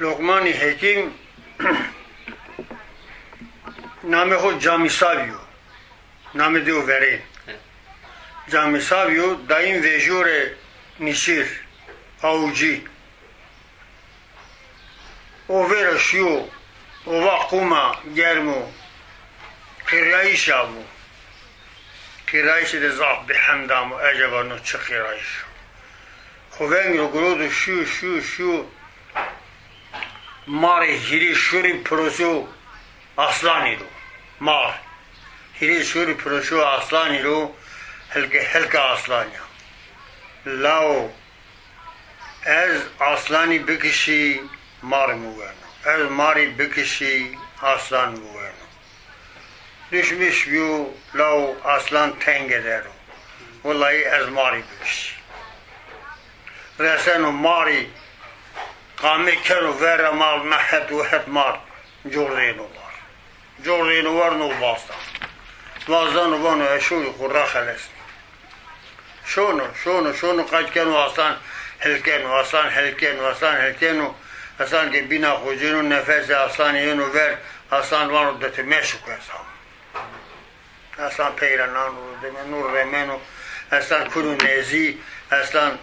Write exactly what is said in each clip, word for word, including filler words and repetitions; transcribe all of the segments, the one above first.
Loqmanî Hekîm namê xo Camîsavî yo. Namê dê o verên. Camîsavî yo, dayîn vejîyo rê nîşir, awcî. O vera şîyo, o va qûma germ o, qîrayîş amo. Qîrayîşî de zaf bêhemd amo, eceba no çi qîrayîş o? Xo veng ro giroto, şîyo, şîyo, şîyo. Marê hîrê şorî piroso aslanî ro. Mar. Hîrê şorî piroso aslanî ro, hilke, hilke aslanî ya. Lawo, ez aslanî bikişî, mar mi weno. Ez marî bikişî, aslan mi weno. Duşmiş bîyo, lawo aslan tenge der o. Wulay ez marî bikişî. Reseno marî, qamê keno vera mar, na het û het mar cordêno war. Cordêno war, no vazdan. Vazdan û vano ez şorî xo ra xelesnî. Şono, şono, şono, qayt keno, aslan hilkeno, aslan hilkeno, aslan hilkeno. Aslan ke bîna xo cêno, nefesê aslanî yeno ver, aslan vano de ti meşuk ez amo. Aslan pey ra nano, demeno, remeno, aslan kuno nezî, aslan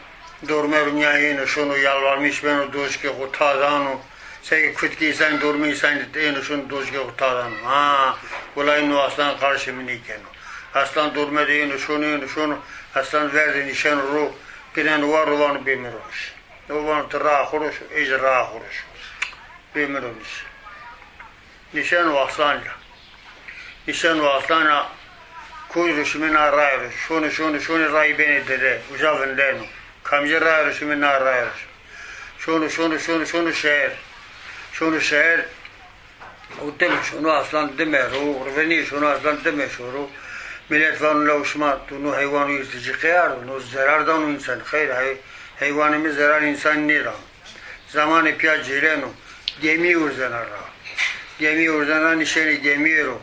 dorme ro nîya yeno, şono yalvarmîş beno, doşkê xo ta dano. Seke kutkê însanî dormê însanî de êno şono doşkê xo ta dano. Ha, wulay no aslan qarşê mi nêkeno. Aslan dorme de êno şono, êno şono, aslan ver de nîşeno ro, gineno war ro, vano bê mi ro nîşe. O vano ti raa xo ro şo, ê zî raa xo ro şo. Bê mi ro nîşe. Nîşeno aslan ra. Nîşeno aslan ra, koy ro şimê na raye ro. Şono, şono, şono, rayî benê dede. Uca vindeno. Kamcî raye ro şimê na raye ro. Şono, şono, şono, şono şeher. Şono şeher. O dime şono aslan dime ro. Rivenî şono aslan dime şoro. Milet vano lawo şima tu no heywan yirticî qey ardo? No zerar dano însanî. Xeyr, hey-, heywanê mi zerar însanî nêdano. Zamanê pîya cêreno, gemî urzena ra. Gemî urzena, nîşenê gemîye ro.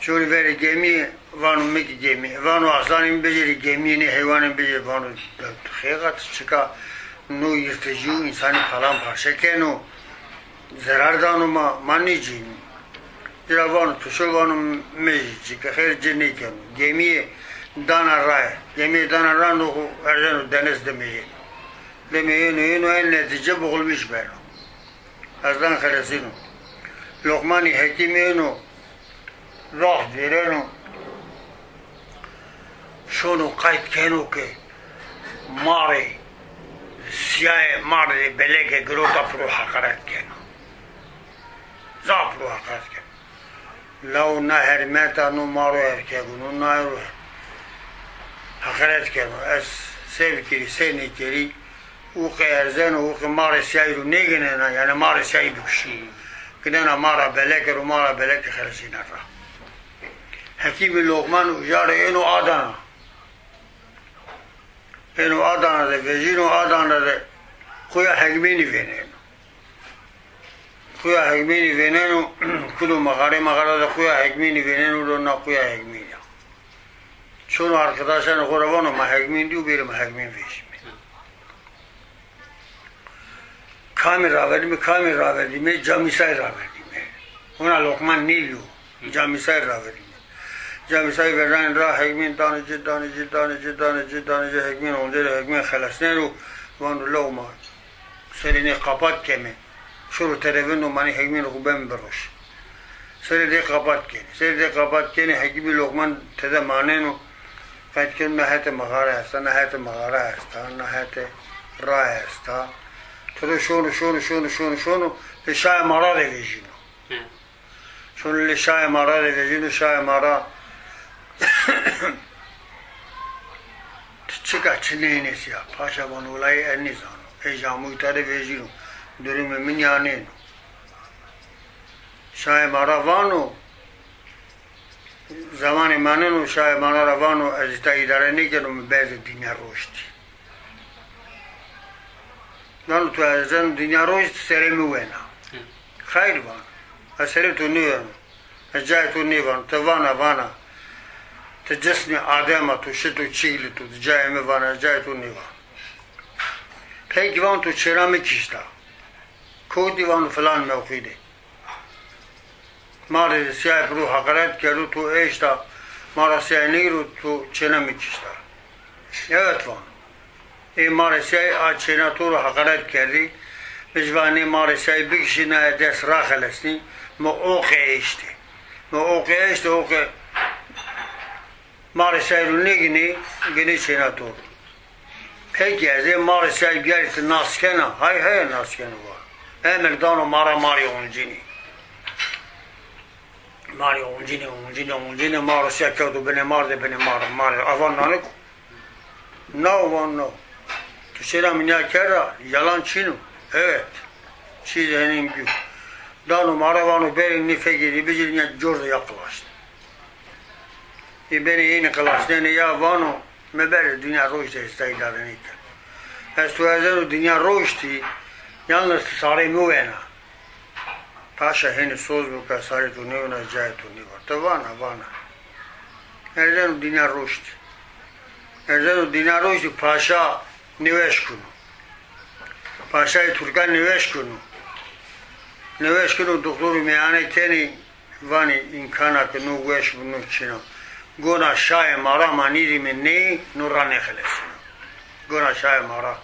Şorî verê gemîye, vano mi kî gemî. Vano aslanê mi bicêrî gemîye, nê heywanê mi bicêrî. Vano xêxa ti çika no yirticî û însanî palamparçe keno. Zerar dano ma, ma nêcênî. Ci ra vano tu şo, vano mi ci ke xêr ci nêkeno. Gemîye dana raye. Gemîye dana ra, no xo erzeno deniz, dime yeno. Dime yeno, yeno, en netîce boxulmîş beno. Aslan xelesîno. Loqmanî Hekîm êno, raxt vêreno. Şono qayt keno ke marê sîyayê, marê beleke girota, piro heqaret keno. Zaf piro heqaret keno. Lawo na hermeta, no maro herkego, no naye ro heqaret keno. Ez se bikerî, se nêkerî, uqe erzeno, uqe marê sîyayî ro nêginena, yanî marê sîyayî bikuşî. Ginena mara beleke ro, mara beleke xelesîna ra. Hekîmî Loqman uca ra êno Adana. Êno Adana de vejîno, Adana de xuya Hegmînî vêneno. Xuya Hegmînî vêneno, kuno mexare, mexare de xuya Hegmînî vêneno, ro na xuya Hegmînî ya. Şono arkidaşanê xo ra vano ma Hegmîn dîyo, bêrê ma Hegmîn vejîme. Kamî raverdîme, kamî raverdîme, Camîsay raverdîme. Hona Loqman nêbîyo, Camîsay raverdîme. Camîsay verdanê ra Hegmîn danê ci, danê ci, danê ci, danê ci, danê ci, Hegmîn onde de Hegmîn xelesneno, vano lawo ma serê nê qapat keme. Şoro tede vindo, manê Hegmînê xo beme biroşe. Serê dê qapat kenê. Serê dê qapat kenê, Hekîmî Loqman tede maneno. Qayt keno, na hetê mexare esta, na hetê mexare esta, na hetê raye esta. Tede şono, şono, şono, şono, şono, lê şayê mara de vejîno. Şono lê şayê mara de vejîno, şayê mara ti çik a, çi nênê sîya? Paşa vano, wulay ez nêzano. Ê camûyî ta de vejîno. Durumê mi nîyanên o. Şayê mara vano, zemanê maneno, şayê mara ra vano, ez îta îdare nêkeno, mi berdê dinya roştî. Vano tu erzeno dinya roştî, serê mi wena. Xeyr vano. Ez serê to nêweno. Ez cayê to nêvano. Ti vana, vana. Ti cismê Adem a, to şito çîgilî to, ti cayê mi vana, ez cayê to nêvano. Pekî vano to çêra mi kişta. Kotî, vano filan mewqî de. Ma rê sîyayê piro heqaret kerdo, to eşta, ma ra sîyay nêgiro, to çêna mi kişta. Evet vano. Ê ma rê sîyay a çêna to ro heqaret kerdî. Mi jî va nê ma rê sîyay bikişî, naye dest raxelesnî. Mi oqê eştê. Mi oqê eştê, oqê ma rê sîyay ro nêginê, ginê çêna to ro. Pekî, ez ê ma rê sîyay biyarî, ti nas kena? Hay hay nas keno, va. Emir dano ma ra, ma rê oncinî. Ma rê oncinî, oncinî, oncinî, ma rê sîya kewto binê mar de, binê mar, mar. Avan nanik. Naw, van naw. Tu sêra mi nîya kerda, yalan çin o. Evet. Çî de henî bîyo. Dano ma ra, vano berê nî fekê nî bicirî, nîya cor de ya qilaşt. Ê benê hênî qilaştene ya, vano, mi berê dinya roştî, ez tay dare nêkerd. Ez to erzeno dinya roştî, yalnız ti sarê mi wena. Paşa hênî soz bo ke sarê to nêwena, cayê to nêbar. Ti vana, vana. Erzeno dinya roştî. Erzeno dinya roştî, paşa nêweş kuno. Paşayê Turkan nêweş kuno. Nêweş kuno, doktorî meyane kenî, vanî îmkana ke no weş bo, no çin a. Gona şayê ma ra ma nîrîme ney, no ra nêxelesîno. Gona şayê ma ra.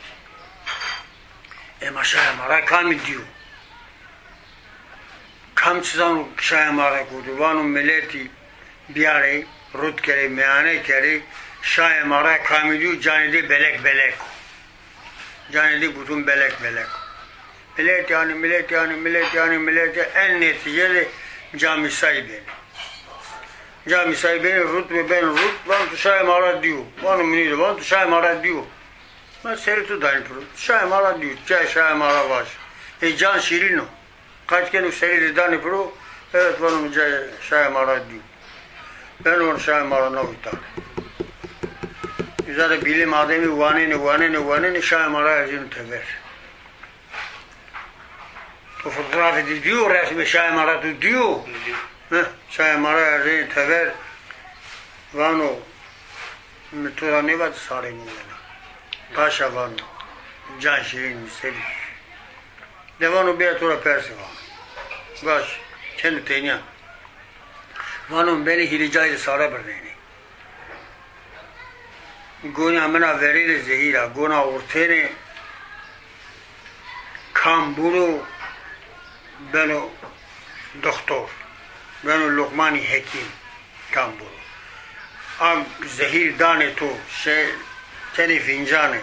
Ema şayê ma ra kamî dîyo? Kam çi zano şayê ma ra kotî? Vano miletî biyarê, rut kerê, meyane kerê, şayê ma ra kamî dîyo, canê dê belek belek o. Canê dê butun belek belek o. Miletî anê, miletî anê, miletî anê, miletî, en netîce de camîsayî benê. Camîsayî benê, rut be, benê rut, vano tu şayê ma ra dîyo. Vano mi nîdî, vano tu şayê ma ra dîyo. Ma serê tu danî piro. Şayê ma ra dîyo, çi şayê ma ra vaj. Ê can şîrîn o. Qet keno serê de danê piro, evet vano mi ca şayê ma ra dîyo. Beno vano şayê ma ra naw îta. Uza de bîlêm ademî wanenê, wanenê, wanenê, şayê ma ra erzeno tever. To fotografê de dîyo, resmê şayê ma ra to dîyo? Dîyo. Heh, şayê ma ra erzeno tever, vano mi to ra nêva ti sarê mi wena. Paşa vano, can şîrîn mi serî. De vano bîya to ra persê, vano. Baş, keno tenya. Vano mi benê hîrê cayî de sare birnenê. Gonîya min a verêne zehîr a, gona ortêne, kambur o, beno doktor, beno Loqmanî Hekîm, kambur o. A zehîr danê to, şey, kenê fîncanê.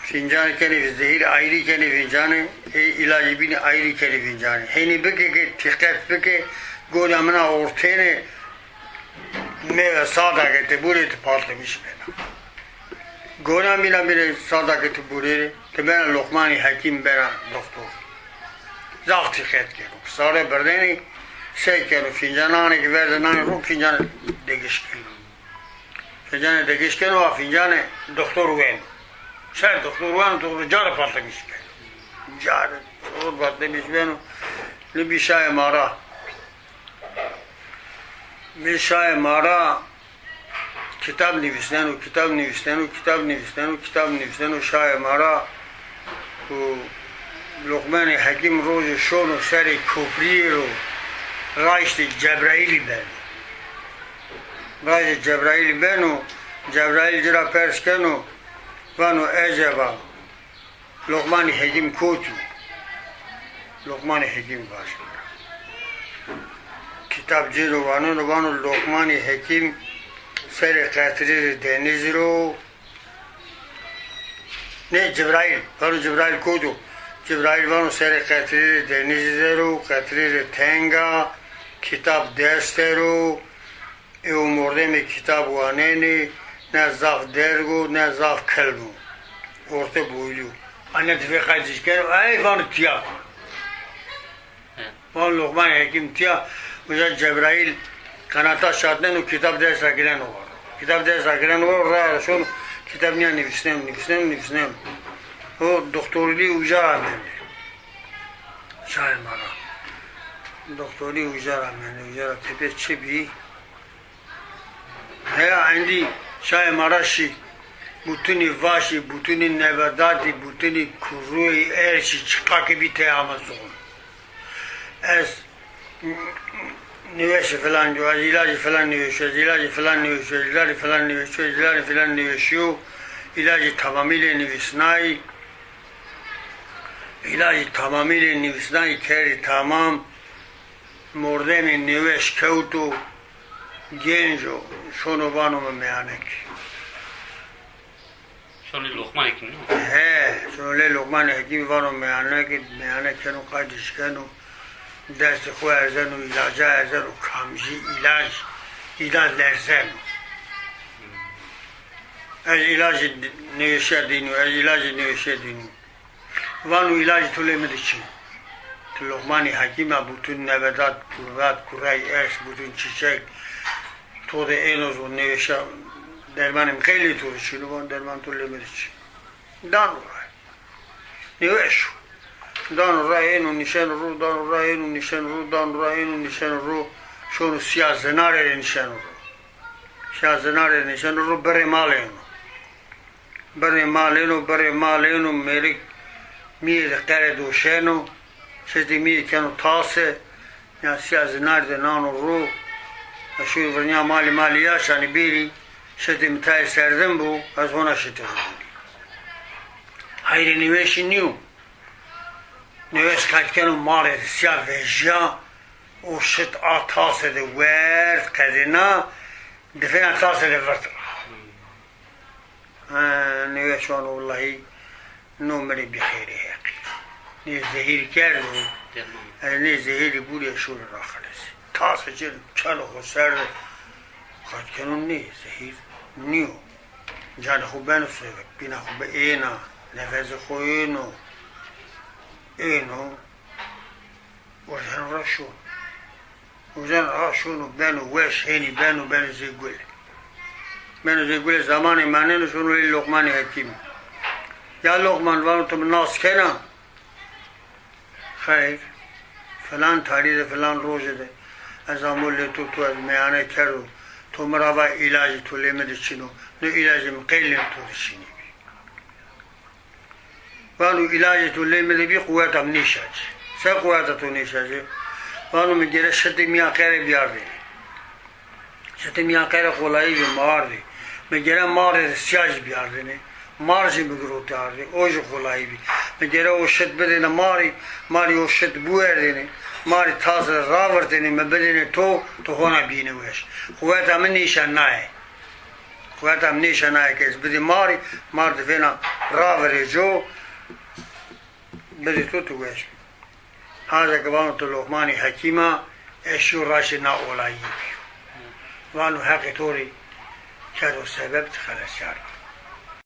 Fîncanê kenê zehîr, ayrî kenê fîncanê, ê îlacê bînî ayrî kenê fîncanê. Hênî bike ke tîqet bike, gonîya min a ortêne, meyve sada ke ti burê ti patlamiş bena. Gonîya min a bîne sada ke ti burê, ti bena Loqmanî Hekîm, bena doktor. Zaf tîqet keno. Sare birdenî, sey keno, fîncananê ke ver de nanê ro, fîncanê degiş keno. Fîncanê degiş keno, a fîncanê doktor weno. Ser doktor weno, doktor carê patlamiş beno. Carê doktor patlamiş beno. Li bî şayê ma ra. Bî şayê ma ra kitab nivîsneno, kitab nivîsneno, kitab nivîsneno, kitab nivîsneno şayê ma ra. Û Loqmanê Hekîm rojê şono serê koprîyê ro, raştê Cebraîlî beno. Raştê Cebraîlî beno, Cebraîl ci ra pers keno, vano, eceba, Loqmanî Hekîm kotî yo? Loqmanî Hekîm vaj. Kitab cêno waneno, vano, Loqmanî Hekîm serê qetrêrê denizî ro, Nê, Cibraîl. Vano Cibraîl kotî yo? Cibraîl vano serê qetrêrê denizî der o, qetrêrê teng a, kitab dest der o, ê o mordemê kitab wanenê, ne zaf derg o, ne zaf kelm o. Orte boylî yo. Ane tifê qedîş keno, ey vano tîya. Vano Loqmanê Hekîm tîya, uca Cebraîl qenata şatneno, kitab dest ra gireno war. Kitab dest ra gireno war, raya ra şono, kitab nîya nivîsneno, nivîsneno, nivîsneno. O doktorlî uca ra mendê. Şayê ma ra. Doktorlî uca ra mendê, uca ra tepê çi bî? Heya endî şayê ma ra şî. Butunî vaşî, butunî nebedatî, butunî kuruyî, erşî, çiqa ke bî tey ame ziwan. Ez nêweşî filan, ez îlacî filan nêweşîyo, ez îlacî filan nêweşîyo, ez îlacî filan nêweşîyo, ez îlacî filan nêweşîyo, îlacî filan nêweşîyo, îlacî filan nêweşîyo. Îlacî tamamî rê nivîsnayî kerdî tamam. Mordemê nêweş kewto, gênc o, şono vano mi meyane ke. Şono lê Loqmanê Hekîmî, no? He, şono lê Loqmanê Hekîmî vano meyane ke, meyane keno, qaytîş keno, destê xo erzeno, îlaca erzeno, kamcî îlac, îda lerzeno. Ez îlacî nêweşîya dînî yo, ez îlacî nêweşîya dînî yo. Vano îlacê to lê mi de çin o. Ti Loqmanê Hekîm a, butun nebedat, kurbat, kurey, erş, butun çîçek to de êno zon, nêweşa dermanê mi qey lê to de çin o, vano dermanê to lê mi de çin o. Dano ray. Nêweş o. Dano ray, êno nîşeno ro, dano ray, êno nîşeno ro, dano ray, êno nîşeno ro. Şono sîya zinarê rê nîşeno ro. Sîya zinarê rê nîşeno ro, birê mal êno. Birê mal êno, birê mal êno, mêrik mîyê de qere doşeno, şitê mîyê keno tase, ya sîya zinarî de nano ro, ya şoyî virnîya malî, malî ya şanî bêrî, şitê mi tayê serdin bo, ez hona şitê virnî. Heyrê nêweşî nîyo. Nêweş qayt keno malê de, sîya vejîya, o şit a tase de werd qedêna, difêna tase de virt ra. Ha, nêweş vano, wellahî no mi rê bî xeyrê Heqî. Nê zehîr kerdo, ez nê zehîrî bûrî ez şorî raxelisî. Tase ci keno xo ser de, qayt keno nê zehîr nîyo. Canê xo beno sevek, bîna xo bi êna, nefesê xo êno, êno. Urzeno ra şono. Urzeno ra şono, beno weş, hênî beno, beno zê gule. Beno zê gule, zemanê maneno şono lê Loqmanê Hekîmî. Ya Loqman, vano, ti mi nas kena? Xeyr, filan tarî de, filan roje de ez amo lê to, to ez meyane kerdo, to mi ra va îlacê to lê mi de çin o. No îlacê mi qey lê to de çinî bî? Vano, îlacê to lê mi de bî, quweta mi nêşa ci. Se quweta to nêşa ci? Vano, mi gere şitê mîya qere bîyardêne. Şitê mîya qere qolayî bî, mi ardê. Mi gere mardê de sîyacî bîyardêne. Mar jî mi girotê ardê. O jî qolayî bî. Mi gere o şit bidêne marî, marî o şit biwerdêne. Marî tase de ravirtêne, mi bidêne to, to hona bîyêne weş. Quweta mi nêşa naye. Quweta mi nêşa naye ke ez bidî marî, mar difêna ravirê co, bidî to, tu weş bî. Haza ke vano ti Loqmanê Hekîm a, ez şîyo raştê na olayî bîyo. Vano Heqê to rê kerdo sebeb, ti xelesîyar a.